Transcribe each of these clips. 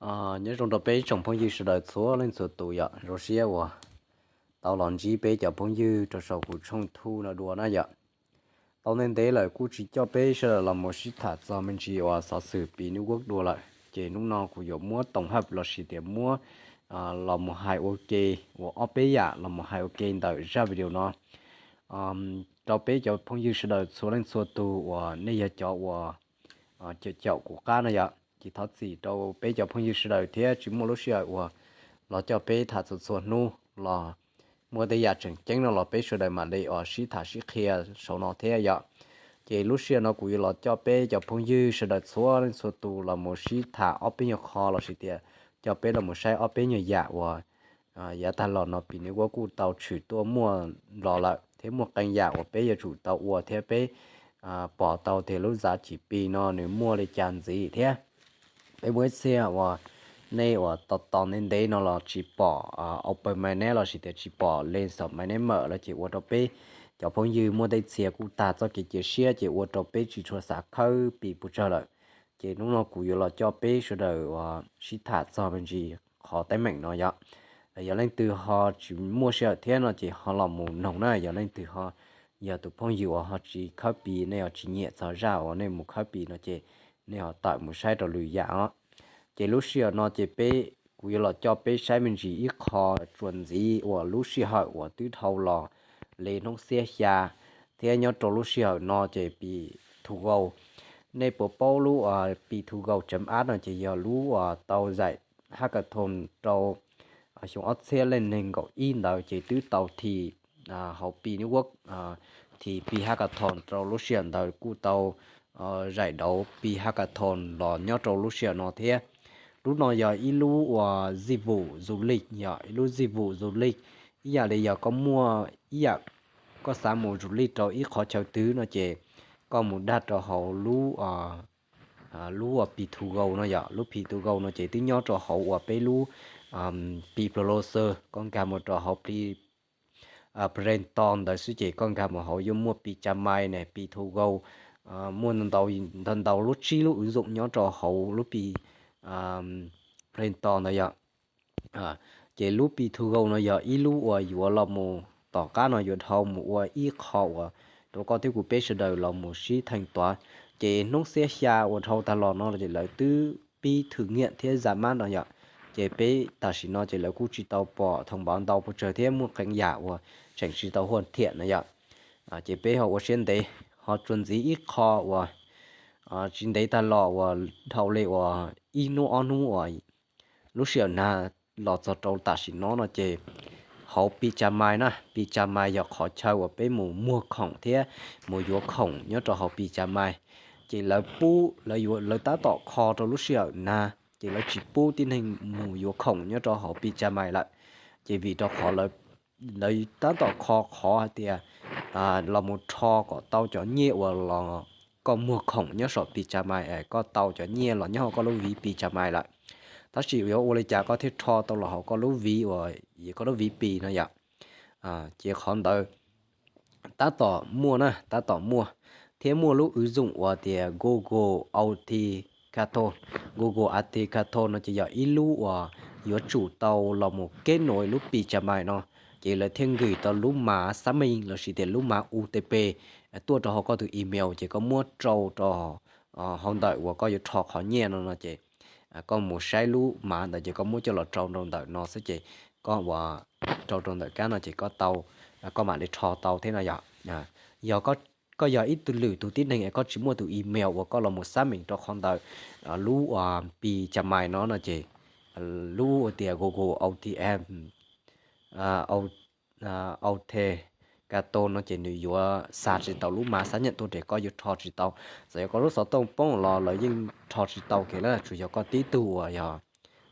Nyob zoo rau peb tsoom phooj ywg sawv daws txhua leej txhua tus yom, zoo siab uas tau los ntsib peb cov phooj ywg rau saum kuv tshooj thuj no dua na yom. Tau ntev ntev lawm kuj tsis coj peb sawv daws los mus sib tham txog me ntsis uas xov xwm pis nub guab dua lawm, ces hnub no kuv yuav muab toom hawm los sis tias muab los mus hais ua ke, uas ob peb yam los mus hais ua ke ntawm zaj video no rau peb cov phooj ywg sawv daws txhua leej txhua tus uas nej yog cov uas caum caum kuv qab no yom. Ces thov txim rau peb cov phooj ywg sawv daws thiab tsis muaj lub sij hawm uas los coj peb tham txhua txhua hnub los muaj tej yam tseem ceeb no los peb sawv daws mam li uas sib tham sib qhia saum no thiab yom. Ces lub sij hawm no kuv yuav los coj peb cov phooj ywg sawv daws txhua leej txhua tus los mus sib tham ob peb nyuag qho los sis tias coj peb los mus saib ob peb nyuag yam uas yav tag los no pis nub guab kuj tau tshwm tuaj muaj los lawm thiab muaj qee yam uas peb yuav tsum tau ua thiab peb pom tau tias lub zav cim pis no nws muaj li cas ntxiv thiab. Peb muaj ib txhia uas nej uas tos tos ntev ntev no los tsis pom open mainnet los sis tias tsis pom link mainnet mawm los ces ua rau peb cov phooj ywg muaj tej txhia kuj tag txoj kev cia siab ces ua rau peb tsis tshua xav khawb pis puas tsawg lawm. Ces hnub no kuv yuav los coj peb sawv daws uas sib tham txog me ntsis qhov teeb meem no yom. Yog leej twg ho tsis muaj sij hawm thiab no ces ho los mus noog na, yog leej twg ho yog tus phooj ywg uas ho tsis khawb pis, nej ho tsis nyiam txog zaj uas nej mus khawb pis no ces nej ho tawm mus saib rau lwm yam os. Ces lub sij hawm no ces peb, kuv yuav los coj peb saib me ntsis ib qho txuas ntxiv uas lub sij hawm uas twb dhau los li hnub xiab xya thiab nyob rau lub sij hawm no ces Pi Thu Gau, nej puas paub lub Pi Thu Gau chấm app no ces yog lub uas tau zaim hackathon rau xyoo ob txhiab leej nees nkaum ib ntawd ces twb tau thim hauv Pi Network, thim Pi Hackathon rau lub sij hawm ntawd kuj tau zaim dauv Pi Hackathon los nyob rau lub sij hawm no thiab. Lub no yog ib lub uas dịch vụ du lịch, yog ib lub dịch vụ du lịch, ib yam li yog koj muaj ib yam koj xav mus du lịch rau ib qhov chaw twg no ces koj mus dag rau hauv lub lub uas Pi Thu Gau no yom. Lub Pi Thu Gau no ces twb nyob rau hauv uas peb lub Pi Browser, koj nkag mus rau hauv Pi Play Store ntawd xwb ces koj nkag mus hauv yuav muaj Pi Cam Mais ne, Pi Thu Gau, muaj ntau ntau lub, tsib lub ứng dụng nyob rau hauv lub Pi Play Store ntawd yom. Ces lub Pi Thu Gau no yog ib lub uas yuav los mus tom qab no yuav dhau mus ua ib qho uas rau koj thiab kuv peb sawv daws los mus sib theej tuav. Ces hnub xiab xya uas dhau tag los no ces lawv twb pib thử nghiệm thiab za mab no yom. Ces peb tam sim no ces lawv kuj tsis tau pom thông báo ntau pes tsawg thiab muaj qee yam uas tseem tsis tau hoàn thiện no yom. Ces peb ho ua siab ntev, ho txuas ntxiv ib qho uas tsis ntev tag los uas dhau li uas ib hnub ob hnub uas lub sij hawm nag los txog rau tam sim no no ces hauv Pi Cam Mais na, Pi Cam Mais yog qhov chaw uas peb mus muag khoom thiab mus yuav khoom nyob rau hauv Pi Cam Mais. Ces lawv pub, lawv tab tom kho rau lub sij hawm nag ces lawv tsis pub tib neeg mus yuav khoom nyob rau hauv Pi Cam Mais lawm. Ces vim rau qhov lawv tab tom kho qhov hais tias los mus rho kom tau cov nyiaj uas los koj muag khoom nyob saum Pi Cam Mais, koj tau cov nyiaj los nyob hauv koj lub vis Pi Cam Mais lawm. Tab sis yuav ua li cas koj thiaj rho tau los hauv koj lub vis uas, koj lub vis Pi no yom. Ces qhov ntawd tab tom muaj na, tab tom muaj, thiab muaj lub ứng dụng uas tias Google Authenticator. Google Authenticator no ces yog ib lub uas yuav tsum tau los mus kết nối lub Pi Cam Mais no, ces lawv thiaj nkws tau lub mã xác minh los sis tias lub mã O T P tuaj rau hauv koj tus email ces koj muab rau rau hauv ntawm uas koj yuav rho qhov nyiaj no no ces koj mus saib lub mã ntawd ces koj muab coj los rau rau ntawm no xwb ces koj ua rau rau ntawm kab no ces koj tau, koj mam li rho tau thiab no yom. Yog koj yog ib tug lwm tus tib neeg es koj tsis muaj tus email uas koj los mus xác minh rau qhov ntawm lub Pi Cam Mais no no ces lub tias Google O T M, Authenticator no ces nws yuav xa tsis tau lub mã xác nhận tuaj ces koj yuav rho tsis tau. Txawm yog koj lub xov tooj poob los lawv yeej rho tsis tau kiag li, tsuas yog koj tib tug uas yog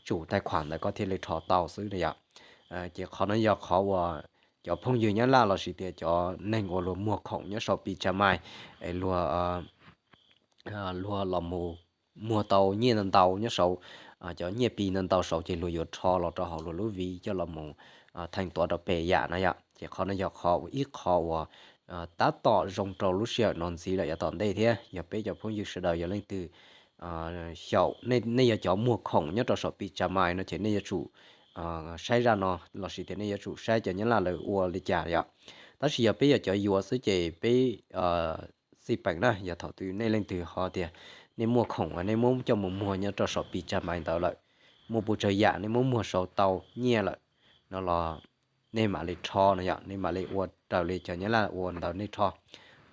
chủ tài khoản ntawd koj thiaj li rho tau xwb no yom. Ces qhov no yog qhov uas cov phooj ywg Nyab Laj los sis tias cov neeg uas luag muag khoom nyob saum Pi Cam Mais es luag, luag los mus muag tau nyiaj ntau ntau nyob saum, cov nyiaj Pi ntau ntau saum ces luag yuav rho los rau hauv luag lub vis coj los mus thanh toán rau pem yam no yom. Ces qhov no yog qhov ib qho uas tab tom zoo rau lub sij hawm no ntxiv lawm yav tom ntej thiab. Yog peb cov phooj ywg sawv daws yog leej twg xyaum, nej yog cov muag khoom nyob rau saum Pi Tsa Mai no ces nej yuav tsum saib zaj no lossis tias nej yuav tsum saib cov Nyab Laj lawv ua li cas yom. Tab sis yog peb yog cov yuav xwb ces peb xij peem na, yog thaum twg nej leej twg ho tias nej muaj khoom uas nej muab coj mus muag nyob rau saum Pi Tsa Mai ntawd lawm, muaj pes tsawg yam nej muab muag sau tau nyiaj lawm no los nej mam li rho no yom, nej mam li ua raws li cov Nyab Laj ua ntawd nej rho.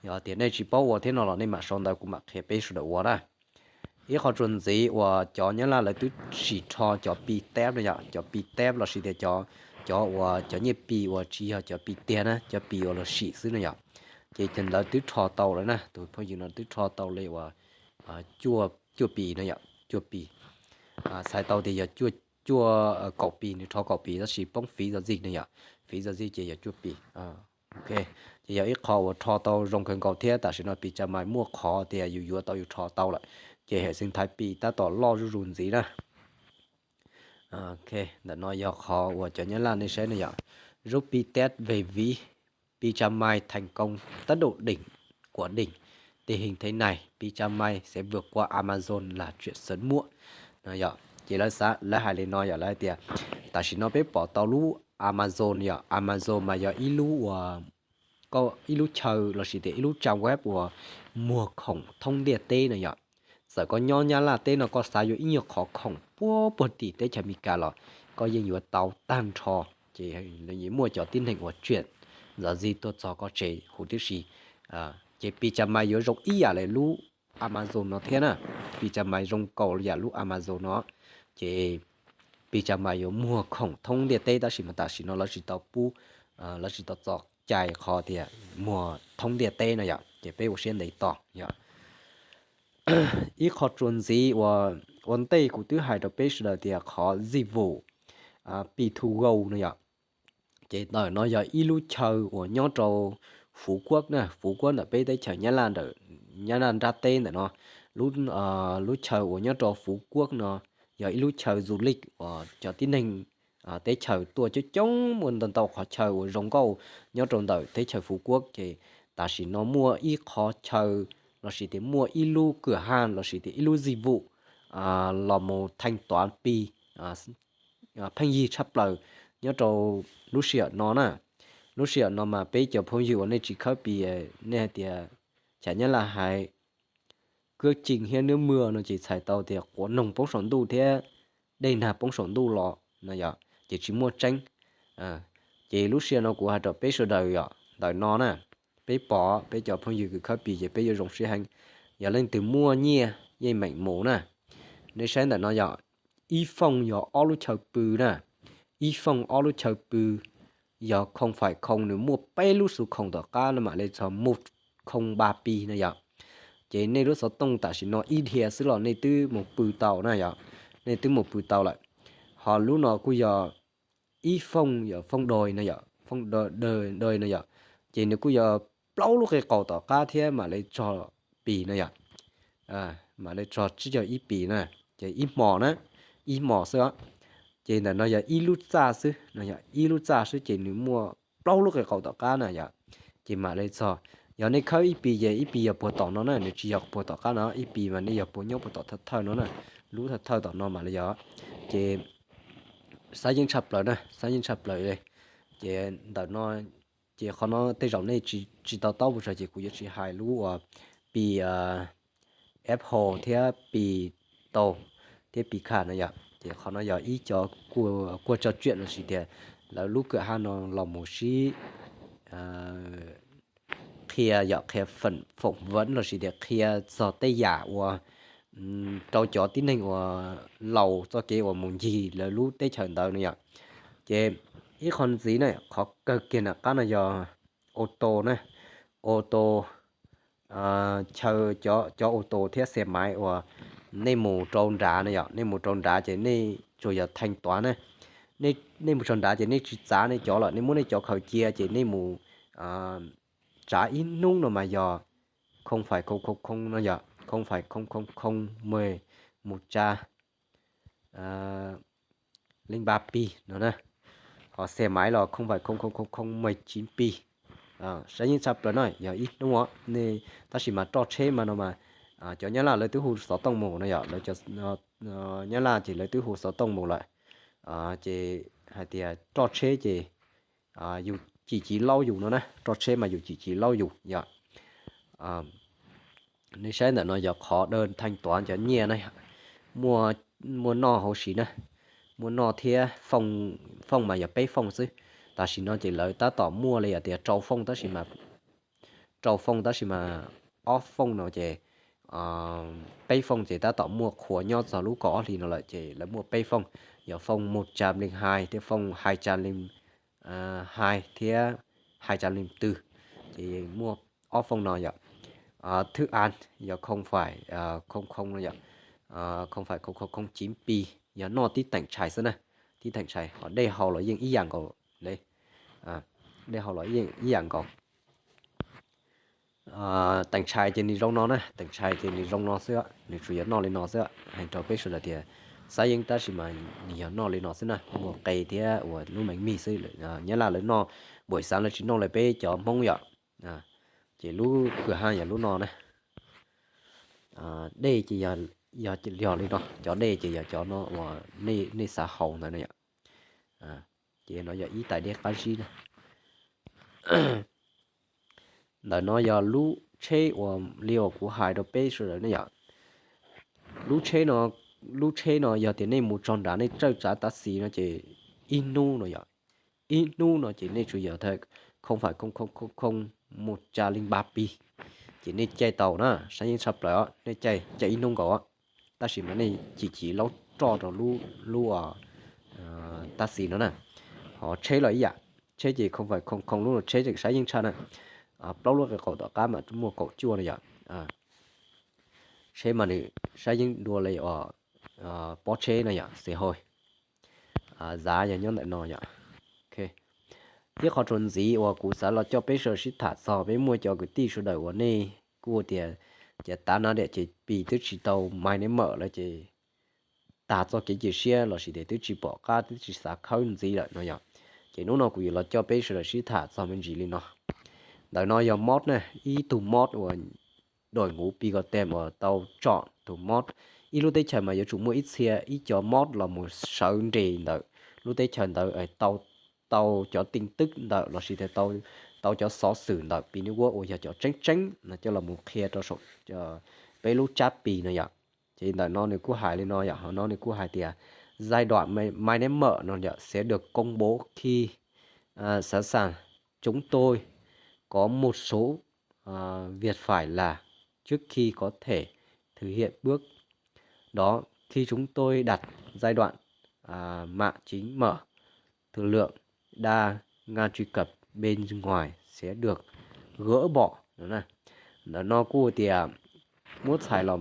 Yog tias nej tsis paub ua thiab no los nej mam sau ntawv kuv mam qhia peb sawv daws ua na. Ib qho txuas ntxiv uas cov Nyab Laj lawv twb sim rho cov Pi teb no yom, cov Pi teb lossis tias cov, cov uas cov nyiaj Pi uas tsis yog cov Pi tiag na, cov Pi uas los sim xwb no yom. Ces cov ntawd twb rho tau lawm na, tus phooj ywg no twb rho tau li uas cuaj Pi no yom, cuaj Pi. Txhais tau tias yog cuaj, kaum Pi, nws rho kaum Pi tab sis poob fiv zog zig no yom, fiv zog zig ces yog cuaj Pi. Ok, ces yog ib qho uas rho tau zoo kawg nkaus thiab tam sim no Pi Tsa Mai muaj qhov tias yus yuav tau yus rho tau lawm, ces hej xeev thaiv Pi tab tom loj zuj zus ntxiv na. Ok, ntawm no yog qhov uas cov Nyab Laj nej saib no yom, rút Pi teb về ví, Pi Tsa Mai thành công, tốc độ đỉnh của đỉnh, tình hình thế này, Pi Tsa Mai sẽ vượt qua Amazon là chuyện sớm muộn no yom. Ces lawv, lawv hais li no yom, lawv hais tias tam sim no peb pom tau lub Amazon yom, Amazon mas yog ib lub ua, ib lub chaw lossis tias ib lub trang web uas muag khoom thoob ntiaj teb no yom. Txawm koj nyob Nyab Laj teb no koj xav yuav ib nyuag qhov khoom puag puag tim teb chaws Amelikas los koj yeej yuav tau tag nrho. Ces muaj cov tib neeg uas tsiam ntxov zig tuaj txog koj tsev huv tib si. Ces Pi Tsa Mai yuav zoo ib yam li lub Amazon no thiab na. Pi Tsa Mai zoo nkaus li yam lub Amazon no, ces Pi Tsa Mai yuav muag khoom thoob ntiaj teb tab sis mas tam sim no lawv tsis tau pub, lawv tsis tau txoj cai qhov tias muag thoob ntiaj teb no yom, ces peb ua siab ntev tos yom. Ib qho txuas ntxiv uas ua ntej kuv twb hais rau peb sawv daws tias qhov zim vum Pi thu gou no yom. Ces ntawm no yog ib lub chaw uas nyob rau Fuv Kuab na, Fuv Kuab ntawm peb teb chaws Nyab Laj, ntawm Nyab Laj nrab teb ntawm no. Lub chaw uas nyob rau Fuv Kuab no yog ib lub chaw du lịch uas cov tib neeg teb chaws tuaj coob coob, muaj ntau ntau qhov chaw uas zoo nkauj nyob rau ntawm teb chaws Fuv Kuab. Ces tam sim no muaj ib qhov chaw lossis tias muaj ib lub kwm haj lossis tias ib lub zim vum los mus theej tuav Pi pheej yig tshaj plaws nyob rau lub sij hawm no na. Lub sij hawm no mas peb cov phooj ywg uas nej tsis khawb Pi, nej hais tias, cas Nyab Laj hais cước chênh hiab nước mưa no ces txhais tau tias quav noog poob saum ntuj thiab dej nag poob saum ntuj los no yom, ces tsis muaj tseeb. Ces lub sij hawm no kuv hais rau peb sawv daws yom, ntawm no na, peb pom peb cov phooj ywg kws khawb Pi ces peb yuav zoo siab heev. Yog leej twg muaj nyiaj yeej meem mus na. Nej saib ntawm no yog ib fooj yog ob lub chaw pw na, ib fooj ob lub chaw pw, yog không phải không nws muaj peb lub xu khoom tom qab no mam li txog một không ba Pi na yom. Ces nej lub xov tooj tam sim no ib dhia xwb los nej twb mus pw tau na yom, nej twb mus pw tau lawm. Ho lub no kuj yog ib fooj yog fooj đôi no yom, fooj đôi no yom, ces nws kuj yog plaub lub qe qaum tom qab thiab mam li txog Pi no yom, mam li txog tsib caug ib Pi na, ces ib hmos na, ib hmos xwb os. Ces ntawm no yog ib lub txaj xwb no, yog ib lub txaj xwb ces nws muaj plaub lub qe qaum tom qab na yom. Ces mam li txog, yog nej khawb ib Pi ces ib Pi yog puag tom no na, nws tsis yog puag tom qab no, ib Pi mas nej yog puag nyob puag tom thawj thawj no na, lub thawj thawj tom no mam li yog. Ces xab yeej tshaj plaws na, xab yeej tshaj plaws li. Ces ntawm no, ces qhov no tej zaum nej tsis to taub pes tsawg ces kuv yuav tsis hais lub uas Pi Apple thiab Pi tau thiab Pi kha no yom. Ces qhov no yog ib co kuaj tso tsiam lossis tias lawv lub kwm haj no los mus sib qhia, yog qhia phỏng vấn lossis tias qhia txog tej yam uas rau cov tib neeg uas laus txoj kev uas mus ncig lawv lub teb chaws ntawd no yom. Ces ib qho ntxiv na, qhov kawg kiag nram qab no yog ô tô na, ô tô, chaw, cov ô tô thiab xe máy uas nej mus rau nrad no yom, nej mus rau nrad ces nej tsuas yog thanh toán na, nej mus rau nrad ces nej tsis txav nej cov lawm, nej muab nej cov khaws cia ces nej mus tsav ib hnub no mas yog không phẩy không không không no yom, không phẩy không không không mười một trăm linh ba Pi no na. Ho xe máy los không phẩy không không không không mười chín Pi. Sab yeej tshaj plaws no yog ib hnub, nej tab sis mas roj tsheb mas no mas Cov Nyab Laj lawv twb hu xov tooj mus no yom, lawv cov Nyab Laj ces lawv twb hu xov tooj mus lawm. Ces hais tias roj tsheb ces yus cim civ laub yus no na, roj tsheb mas yus cim civ laub yus yom. Nej saib ntawm no yog qhov dawb theej tuav cov nyiaj na, muaj noj hauv siv na, muaj noj thiab fooj mas yog peb fooj xwb. Tam sim no ces lawv tab tom muaj li tias rau fooj tab sis mas rau fooj tab sis mas ob fooj no ces peb fooj ces tab tom muaj qhuas nyob txog lub kaum ob hlis no lawm ces lawv muaj peb fooj, yog fooj mus tsa nplees hais thiab fooj hais tsa nplees hais thiab hais tsa nplees twg, ces muaj ob fooj no yom. Thwb an yog khoo fais khoo khoo no yom, khoo fais khoo khoo khoo civ pi, yog noj tib teem tshais xwb na, tib teem tshais, ho dej haus los yeej ib yam nkaus li, dej haus los yeej ib yam nkaus. Teem tshais ces nws zoo no na, teem tshais ces nws zoo no xwb, nws tsuas yog noj li no xwb. Hais rau peb sawv daws tias xab yeeb tab sis mas nws yog noj li no xwb na, muaj qe thiab uas lub meej mig xwb. Nyab Laj lawv noj npaum xav lawv tsis noj li peb cov Hmoob yom. Ces lub kwj ha yog lub no na. Dej ces yog li no, cov dej ces yog cov no uas nej xav haus ntawd na yom. Ces no yog ib tais dej qab zib na. Ntawm no yog lub tsheb uas li uas kuv hais rau peb sawv daws ne yom. Lub tsheb no, lub tsheb no yog tias nej mus txog nrad nej tsawj tsav tav xis no ces ib hnub no yom, ib hnub no ces nej tsuas yog khoo fais khoo khoo khoo khoo mus tsa li npa pi, ces nej caij tau na, sab yeeb tshaj plaws os, nej caij caij ib hnub nkaus, tab sis mas nej cim civ laub roj rau lub taxi no na. Ho tsheb los ib yam, tsheb ces khoo fais khoo khoo lub no tsheb tseem sab yeeb tshaj na. Plaub lub qe qaum tom qab mas muaj kaum cuaj no yom. Tsheb mas nws sab yeeb dua li os, pob tsheb no yom, xi hos. Zav yog nyob ntawm no yom. Ib qho txuas ntxiv uas kuv xav los coj peb sawv daws sib tham txog, peb muaj cov kwv tij sawv daws uas nej kuj tias, ces tav na diam ces Pi twb tsis tau mai neb mawm lawm ces tag txoj kev cia siab lossis tias twb tsis pom qab twb tsis xav khawb ntxiv lawm no yom. Ces hnub no kuv yuav los coj peb sawv daws sib tham txog me ntsis li no. Ntawm no yog mob na, ib tug mob uas doj nkuv Pi ko tem uas tau tsom tus mob. Ib lub teb chaws mas yuav tsum muaj ib txhia ib co mob los mus sawv nres ntawm lub teb chaws ntawd tau cov teej twb ntawm lossis tias tau cov xov xwm ntawm Pi Network uas yog cov tseeb tseeb no coj los mus qhia rau saum peb lub tsab Pi no yom. Ces ntawm no nws kuj hais li no yom, hauv no nws kuj hais tias giai đoạn mai neb mawm no yom, sẽ được công bố khi sẵn sàng. Chúng tôi có một số việc phải làm trước khi có thể thực hiện bước đó. Khi chúng tôi đặt giai đoạn mạng chính mở, Lực lượng đa ngăn truy cập bên ngoài sẽ được gỡ bỏ. Ntawm no kuj tias, muab txhais los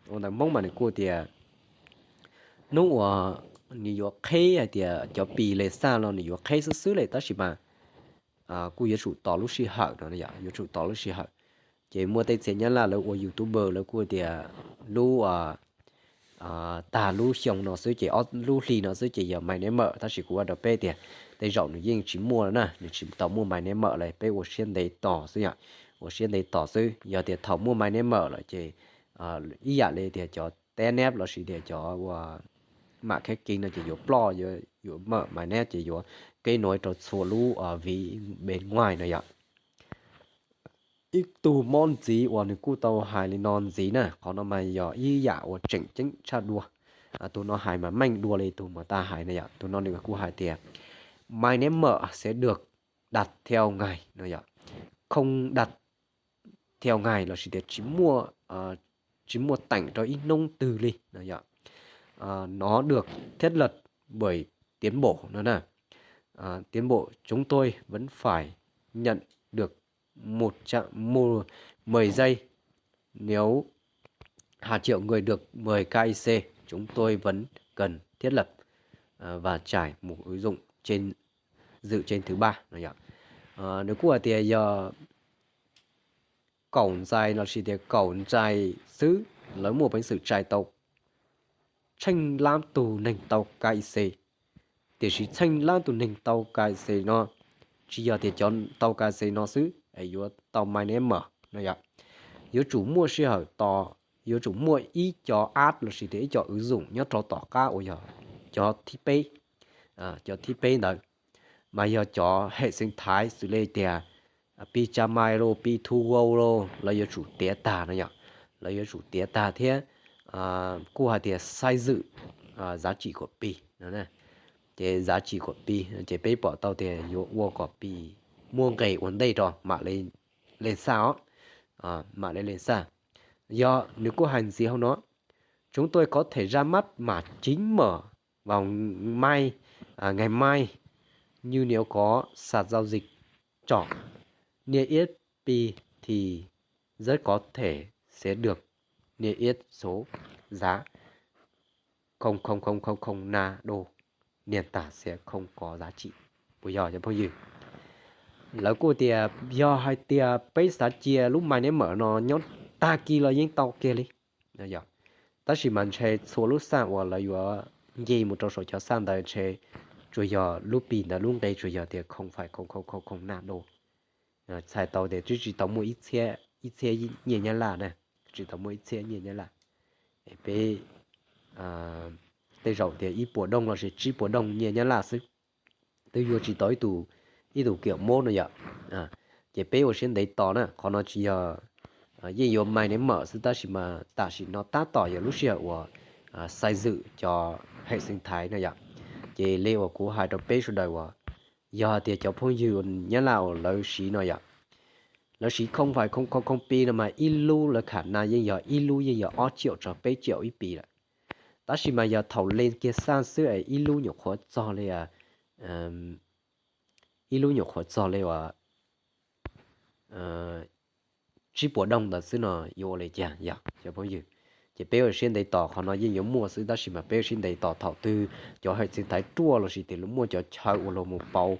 ua ntawv Hmoob mas nws kuj tias, hnub uas nws yuav qheb hais tias cov Pi le xaj los nws yuav qheb xwb xwb li tab sis mas kuj yuav tsum tos lub sij hawm no, yuav tsum tos lub sij hawm. Ces muaj tej txhia Nyab Laj lawv ua YouTuber lawv kuj tias lub tag lub xyoo no xwb ces ob lub hli no xwb ces yog mai neb mawm, tab sis kuv ua rau peb tias tej zaum nws yeej tsis muaj na, nws tsis tau muaj mai neb mawm li, peb ua siab ntev tos xwb yom, ua siab ntev tos xwb. Yog tias thaum muaj mai neb mawm lawm ces ib yam li tias cov teb neb lossis tias cov ua mam kheb ki no ces yuav ploj, yuav mawm mai neb ces yuav keb nuav rau txhua lub viv npe nguaij no yom. Ib tug mob ntxiv uas nws kuj tau hais li no ntxiv na, qhov no mas yog ib yam uas tseem ceeb tshaj dua. Tus no hais mas meej dua li tus mas tas hais na yom. Tus no nws kuj hais tias mai neb mawm sẽ được đặt theo ngày no yom, không đặt theo ngày lossis tias tsis muaj teem rau ib hnub twg li no yom. Nó được thiết lập bởi tiến bộ no na. Tiến bộ chúng tôi vẫn phải nhận được một trăm mười giây. Nếu hàng triệu người được mười K I C, chúng tôi vẫn cần thiết lập và trải một ứng dụng trên dựa trên thứ ba no yom. Nws kuj hais tias yog kaum ntxais lossis tias kaum ntxais xwb lawv muaj peev xwm tshaj tau tsheej lab tug neeg tau K I C. Tiam sis tsheej lab tug neeg tau K I C no tsis yog tias cov tau K I C no xwb es yuav tau mai neb mawm no yom. Yuav tsum muaj sij hawm tos yuav tsum muaj ib co app lossis tias ib co wv zoom nyob rau tom qab uas yog cov thib peb, cov thib peb ntawd, mas yog cov hej xeev thaiv xws li tias Pi Ca Mai los, Pi Thu Gou los, lawv yuav tsum tiav tag no yom. Lawv yuav tsum tiav tag thiab kuj hais tias xaiv zwm zav tsim kuam Pi no, ces zav tsim kuam Pi ces peb pom tau tias yuav ua kom Pi muaj nqis ua ntej rau mam li lees xaj os, mam li lees xaj. Yog nws kuj hais ntxiv hauv no, chúng tôi có thể ra mắt mà chín M vào mai, ngày mai, như nếu có sàn giao dịch chọn niêm yết Pi thì rất có thể sẽ được niêm yết số giá không không không không không na đô, nền tảng sẽ không có giá trị. Puas yog cov phooj ywg? Lawv kuj tias yog hais tias peb xav cia lub mai neb mawm no nyob tag kis los yeej tau kiag li. Tab sis mas ntshe txhua lub xaj uas lawv yuav nce mus rau saum cov xaj ntawd ntshe tsuas yog lub Pi ntawd lub nqe tsuas yog tias không phẩy không không không không na đô, txhais tau tias twb tsis tau muaj ib txhiab nyiaj Nyab Laj na, tsis tau muaj ib txhiab nyiaj Nyab Laj. Peb tej zaum tias ib puas đô lossis tsib puas đô nyiaj Nyab Laj xwb, twb yuav tsis tau ib tus kiểu mốt no yom. Ces peb ua siab ntev tos na, qhov no tsis yog, yeej yuav mai neb mawm xwb tab sis mas tam sim no tab tom yog lub sij hawm uas xaiv zwm cov hej xeev thaiv no yom. Ces li uas kuv hais rau peb sawv daws uas yog tias cov phooj ywg Nyab Laj uas lawv siv no yom, lawv siv không phẩy không không không Pi no mas ib lub lawv kham na yeej yog ib lub yeej yog ob triệu txog peb triệu ib Pi lawm. Tab sis mas yog thaum lees kiag xaj xwb es ib lub nyuam qhuav txog li, ib lub nyuam qhuav txog li uas tsib puas đô ntawd xwb no yuav ua li cas yog cov phooj ywg? Ces peb ua siab ntev tos, qhov no yeej yuav muaj xwb tab sis mas peb ua siab ntev tos thaum twg cov hej xeev thaiv ruaj lossis tias luag muaj cov chaw uas luag mus pauv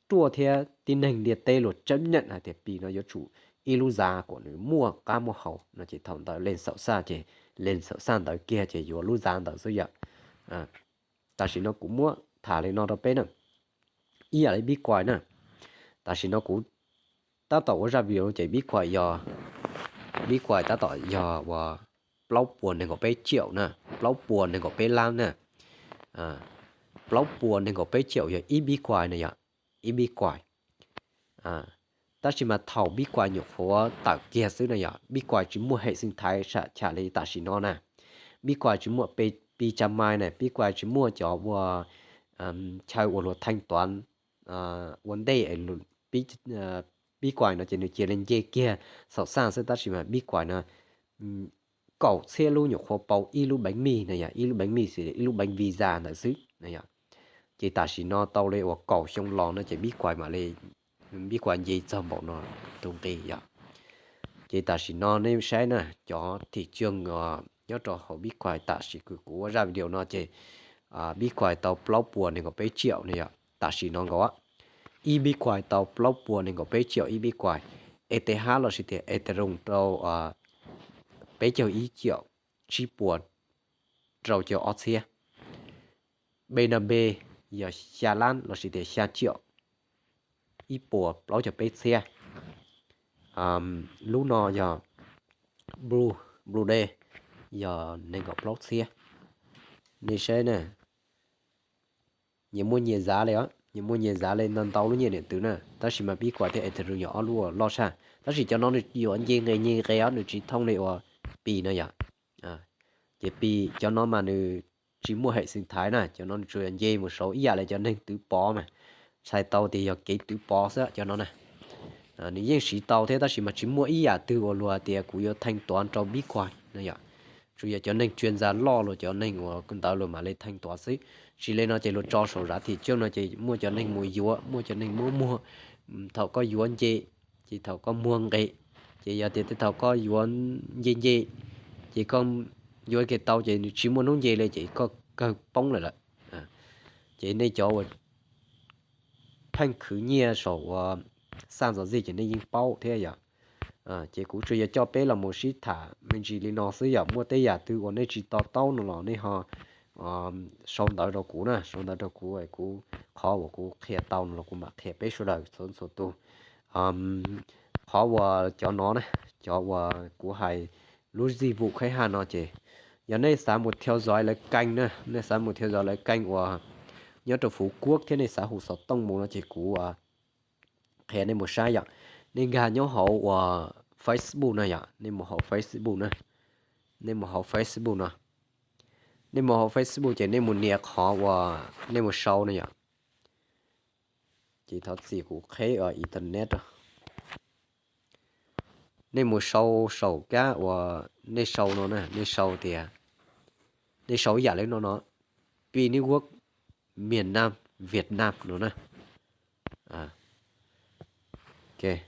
ruaj thiab tib neeg ntiaj teb luag chấp nhận hais tias Pi no yuav tsum ib lub giá kom nws muaj qab muaj hau no ces thaum ntawd lees xaum xaj ces lees xaum xaj ntawd kiag ces yuav lub giá ntawd xwb yom. Tam sim no kuv muab tham li no rau peb na, ib yam li Bitcoin na, tam sim no kuv tab tom ua zaj video ces Bitcoin yog, Bitcoin tab tom yog uas plaub puas nees nkaum peb triệu na, plaub puas nees nkaum peb lab na, plaub puas nees nkaum peb triệu yog ib Bitcoin na yom, ib Bitcoin. Tab sis mas thaum Bitcoin nyuam qhuav tawm kiag xwb na yom, Bitcoin tsis muaj hej xeev thaiv sam cham li tam sim no na, Bitcoin tsis muaj Pi Ca Mai na, Bitcoin tsis muaj cov ua chaw uas luag thanh toán ua ntej, Bitcoin no ces nws cia li nce kiag xaum xaj xwb tab sis mas Bitcoin no kaum txhiab lub nyuam qhuav pauv ib lub bánh mì na yom, ib lub bánh mì xwb, ib lub bánh Visa ntawd xwb na yom. Ces tam sim no tau li uas kaum xyoo los no ces Bitcoin mam li, Bitcoin nce txog npaum no tus nqi yom. Ces tam sim no nej saib na, cov thị trường nyob rau hauv Bitcoin tam sim kuv ua zaj video no ces Bitcoin tau plaub puas nees nkaum peb triệu na yom, tam sim no nkaus ib Bitcoin tau plaub puas nees nkaum peb triệu ib Bitcoin, E T H lossis tias Ethereum rau peb caug ib triệu tsib puas rau caug ob txhiab, B N B yog xya lab lossis tias xya triệu ib puas plaub caug peb txhiab. Lub no yog Blue, Blue D yog nees nkaum plaub txhiab. Nej saib na, nyias muaj nyias giá li os, nyias muaj nyias giá li ntau ntau lub nyiaj điện tử na, tab sis mas Bitcoin thiab Ethereum yog ob lub uas loj tshaj, tab sis cov no nws yuav nce nqe nce nqe os, nws tsis thooj li uas Pi no yom. Ces Pi cov no mas nws tsis muaj hệ sinh thái na, cov no nws tsuas yog nce mus saud ib yam li cov neeg twv pov mas, txhais tau tias yog kev twv pov xwb cov no na. Nws yeej siv tau thiab tab sis mas tsis muaj ib yam twg uas luag tias kuv yuav thanh toán rau Bitcoin no yom. Tsuas yog cov neeg chuyên gia loj los cov neeg uas ntawd luag mam li thanh toán xwb. Tsis li no ces luag tso saum giá thị trường no ces muaj cov neeg mus yuav, muaj cov neeg muab muag. Thaum koj yuav nce, ces thaum koj muag nqe, ces yog tias tej thaum koj yuav nce nce, ces koj yuav kiag tau ces nws tsis muaj hnub nce li ces koj kawg poob lawm lawm. Ces nej cov uas pheej khwv nyiaj saum uas xaj ntxov zij ces nej yeej paub thiab yom. Ces kuv tsuas yog coj peb los mus sib tham me ntsis li no xwb yom, muaj tej yam twg uas nej tsis to taub no los nej ho sau ntawv rau kuv na, sau ntawv rau kuv, kuv qhov uas kuv qhia tau no los kuv mam qhia peb sawv daws txhua txhua tus. Qhov uas cov no na, cov uas kuv hais lub zis vum khaib haj no ces yog nej xav mus theo dõi lawv kênh na, nej xav mus theo dõi lawv kênh uas nyob rau Phú Quốc thiab nej xav hu xov tooj mus no ces kuv qhia nej mus saib yom. Nej nkag nyob hauv uas Facebook no yom, nej mus hauv Facebook na, nej mus hauv Facebook no, nej mus hauv Facebook ces nej mus nias qhov uas nej mus sau no yom. Ces thov txim kuv qheb internet. Nej mus sau saum kab uas nej sau no na, nej sau tias, nej sau ib yam li no no, Pi Network miền Nam, Việt Nam no na. Ces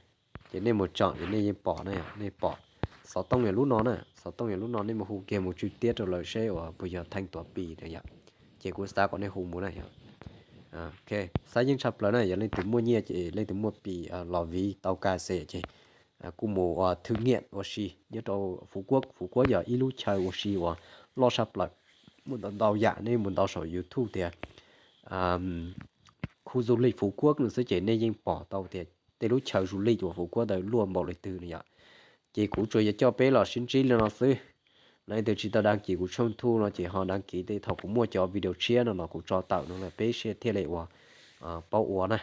nej mus tsom ces nej yeej pom na, nej pom xov tooj yog lub no na, xov tooj yog lub no, nej mus hu kiag mus tswj tiab rau lawv seb uas puas yog thanh toán Pi na yom. Ces kuv xav kom nej hu mus na yom. Xav yeej tshaj plaws na, yog leej twg muaj nyiaj ces leej twg muaj Pi los viv tau ka xes ces kuj mus ua thử nghiệm ua si nyob rau Phú Quốc. Phú Quốc yog ib lub chaw ua si uas loj tshaj plaws, muaj ntau ntau yam. Nej mus ntaus saum YouTube tias khu du lịch Phú Quốc no xwb ces nej yeej pom tau tias tej lub chaw du lịch uas Phú Quốc ntawd luaj npaum li twg no yom. Ces kuv tsuas yog coj peb los sib ntsib li no xwb. Leej twg tsis tau đăng ký kuv tshooj thuj no ces ho đăng ký tej thaum kuv muaj cov video tshiab no los kuv tso tawm no los peb thiaj li ua paub ua na.